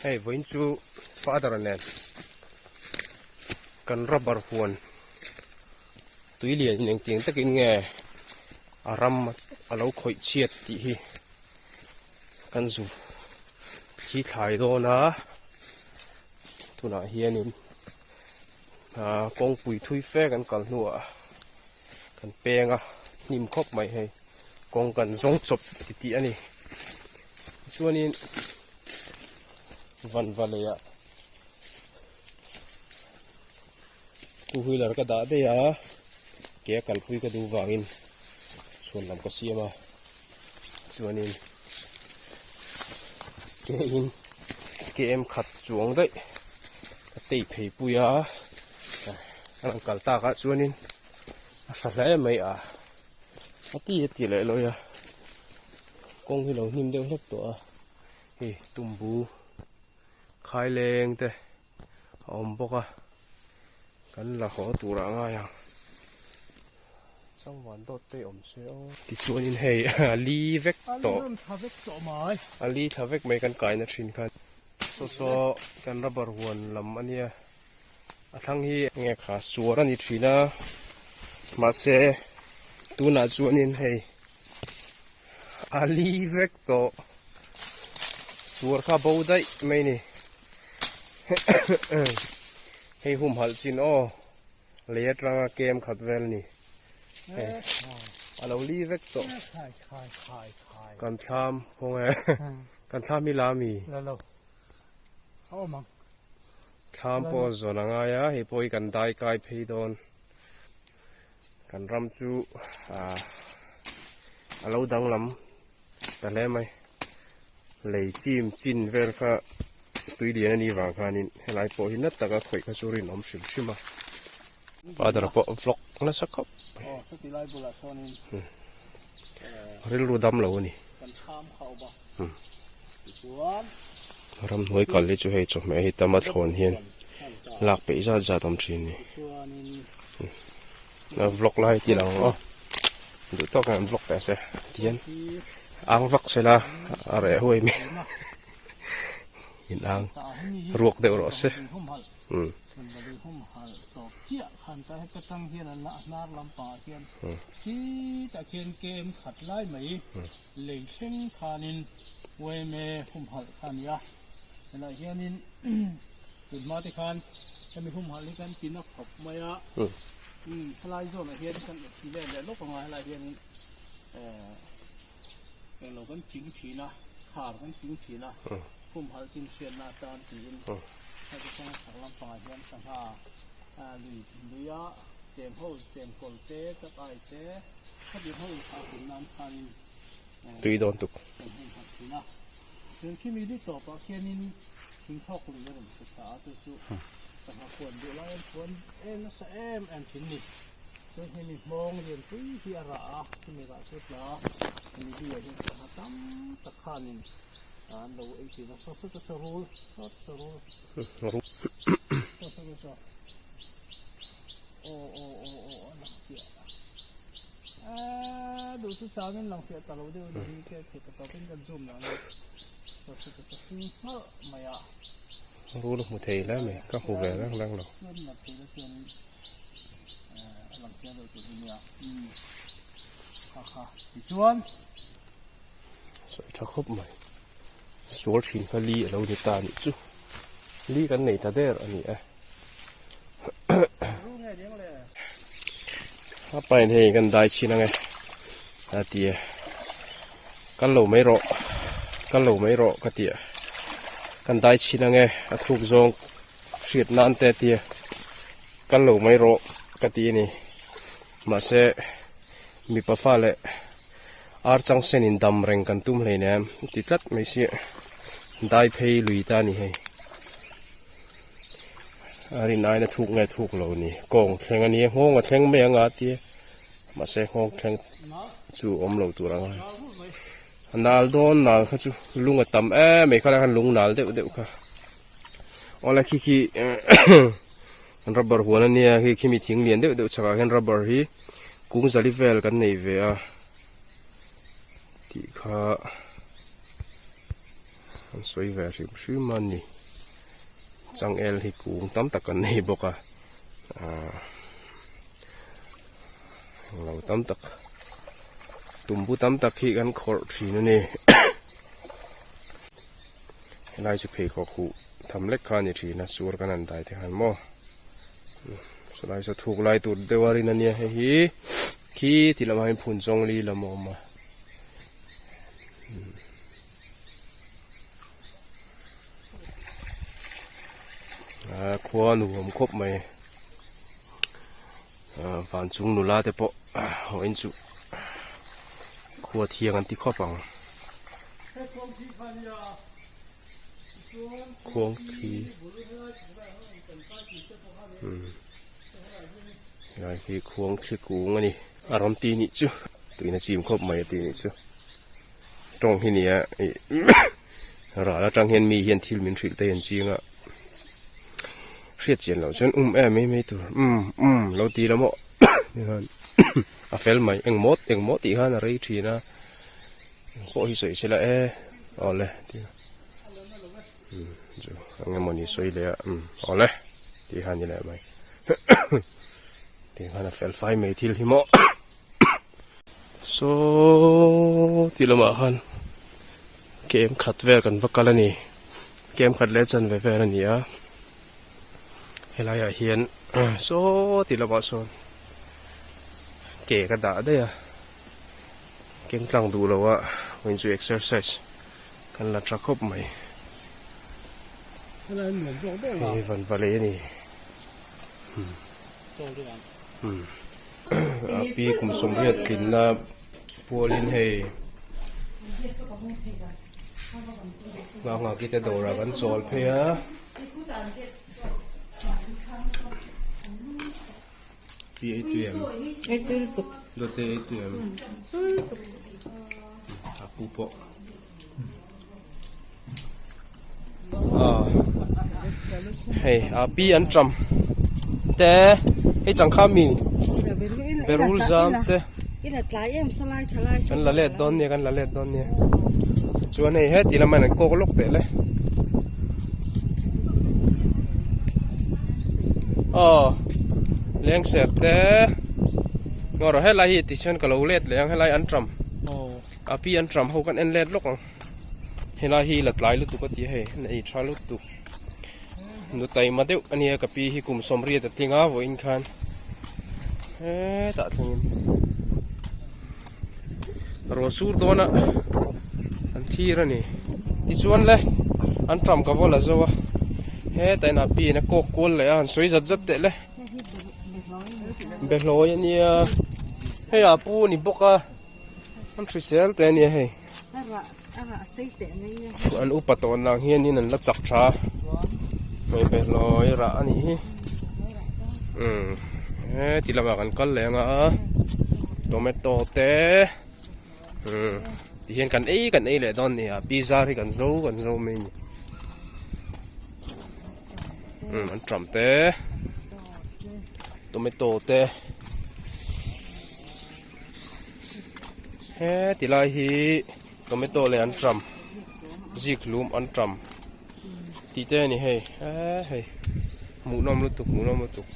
Hei vawiin chu father nen kan rubber huan tui lian in engtiang takin nge a ram a lo khawih chhiat tih hi kan zu thli thlai dawn a tunah hianin ah kawngpui thui fe kan kal hnuah kan peng a hnim khawp mai hei kawng kan zawng chawp ti tih a ni chuanin vanva lei ah two wheeler ka dah daih a ke a kalpui ka duh vangin chhuan lam ka siam a chuanin ke in ke em khat chuang daih ka tei phei pui a a rawn kal tak ah chuanin a tha hle mai a a ti a ti leh lawi a kawng hi lo hnim deuh hlek tawh a hei tumbu khai leng te a awm bawk a kan la haw tur ah a ngai ang changvan dawt te awm se aw tichuanin hei a li vek tawh a li thla vek mai kan kaina thin khan saw saw kan rubber huan lam a nia. A thlang hi nge kha suar a ni thin a mahse tunah chuanin hei a li vek tawh suar kha bo daih mai ni hei humhalh chin aw lei atanga kem khat vel a ni hei a lo li vek tawh kan thlam khaw nge kan thlam hi la ami. Thlam pawh a zawn a ngai a, hei pawh hi kan dai kai phei dawn. Kan ram chu ah a lo danglam ta hle mai. Lei chim chin vel kha tui lian a nih vang khanin helai pawh hi na taka khawih kha chu rinawm hrim hrim a. Father pawh vlog nasa khawp mai. Rilru dam lo a ni. Ramhnuai kal hi chu hei chawhmeh hi tam a thlawn hian lak peih zat zat awm thin a ni. Vlog lai ti lang aw. Duh tawk hian vlog teh se tihian ang vak sela a reh huai mai. In ang ruak deuh rawh se. Lei thleng khanin yma humhalh kha a ni a, helaiah hianin tunhma te khan hemi humhalh hi kan ti na khawp mai a, helai zawnah hian kan thi let leh lawk anga helaiah hianin ehh englo kan ching thin a, khar kan ching thin a, humhalh chin hriatna atan tiin heti kawng chhak lampangah hian sangha lui luia cheng ho cheng kawl te chak ai te khati ho kha hun nan khanin tui dawn tuk. Kan hun khat thin a, chuan khimi li tawpah khianin thingthawk lui a rawn chhe thla a, chu chu sangha khuan duh lai an khuan em nasa em em thin ni. Chuan hemi hmawng lianpui hi a rah a, chumi rah chu tla hemi luiah hian sangha tam tak khanin an lo ei thin a, saw saw chu rul, saw chu rul, saw saw chu saw. Aw aw aw aw a lang fiah a duh chu changin lang fiah ta lo deuh a ni hi ka theih ta tawpin kan zoom lah a saw saw chu hring nghalh mai a. Rul a hmu thei hle mai ka hmu ve reng reng lo. Chuan nat thei la chuanin a lang chiang deuh tur hi nia kha kha tichuan. Sawi tha khawp mai sual thin kha li a lo ni ta anih chu li kan nei ta der a ni e. A pain hei kan dai chhin ange a ti a kal lo mai rawh kal lo mai rawh ka ti a kan dai chhin ange a thuk zawng hriat nan te a ti a kal lo mai rawh ka ti a ni mahse mipa fa leh ar chang sen in dam reng kan tum hleinem ti tlat mai sia dai phei lui ta a ni hei. A rin aina thuk nge thuk lo ni kawng thleng a ni a nghawng a thleng mai anga tia mahse nghawng thleng chu awm lo tur anga a nal dawn nal kha chu lung a tam em mai kha lai khan lung nal deuh deuh kha awle khi khi rubber huan a nia khi khimi thing lian deuh deuh chhakah hian rubber hi kung zali vel kan nei ve a tih kha. An sawi ve hrim hrim a ni. Changel hi kung tam tak an nei bawk a ahh englo tam tak tumbu tam tak hi kan khawrh thin a ni helai chu pheikhawk huh tham lek kha a ni thin a suar kan han dai te khan maw chulai saw thuk lai tur deuh a rin a nia hei hi khi ti lamah hian phun zawng li lam a awm a. Ah khua nuam khawp mai ah van chung nula te pawh haw in chu khua thiang an ti khawp ang khuang thi umm helai hi khuang thli kung a ni a rawn ti nih chu tuina chim khawp mai a ti nih chu. Tawng hi nia ih ral atang hian mi hian thil min hrilh te hian ching a hriat chian loh chuan um em mai mai tur um um lo ti la maw tikhan a fel mai engmaw engmaw tih khan a rei thin a engpawh hi sawi sela e awle tih um chu eng emaw ni sawi leh a um awle tih khan ni leh mai tikhan a fel fai mai thil hi maw. Saw ti lamah khan kem khat vel kan va kal a ni kem khat leh chanve vel a ni a helaiah hian saw ti lamah sawn ke ka dah daih a keng tlang duh lo a vawiin chu exercise kan la tha khawp mai hei van va lei a ni. A pi kum sawmriat tlinna pualin hei nghak nghak te dawrah kan chawl phei a pi ei tui em dawt ei tui em a pu pawh. Hei a pi an ṭam te hei changkha mi berul zam te kan la let dawn nia kan la let dawn nia chuan hei heti lamah hian an kawk lawk teh le aw lengser te ngaw rawh helai hi tichuan ka lo let leh ang helai an ṭam. A pi an tram ho kan en let lawk ang helai hi la tlai lutuk a ti a hei an ei tha lutuk nu taima deuh a nia ka pi hi kum sawmriat a tling a vawiin khan hetah thlengin rawn sur dawn a an thir a ni tichuan le an tram ka vaw la zo a hetah in a pi in a kawk kual leh a han sawi zat zat teh le behlawi a nia hei a pu a ni bawk a. An hrisel te ania hei. An upa tawn lang hianin an la chak tha a. Hei behlawi rah a nih hi. Umm heti lamah kan kal leh anga a tomato te umm tihian kan ei kan ei leh dawn a ni a pizza hi kan zo kan zo mai a ni. Umm an ṭam te tomato te. He ti lai hi tomato leh an ṭam zik lum an ṭam tih te a ni hei he hei hmuhnawm lutuk hmuhnawm lutuk.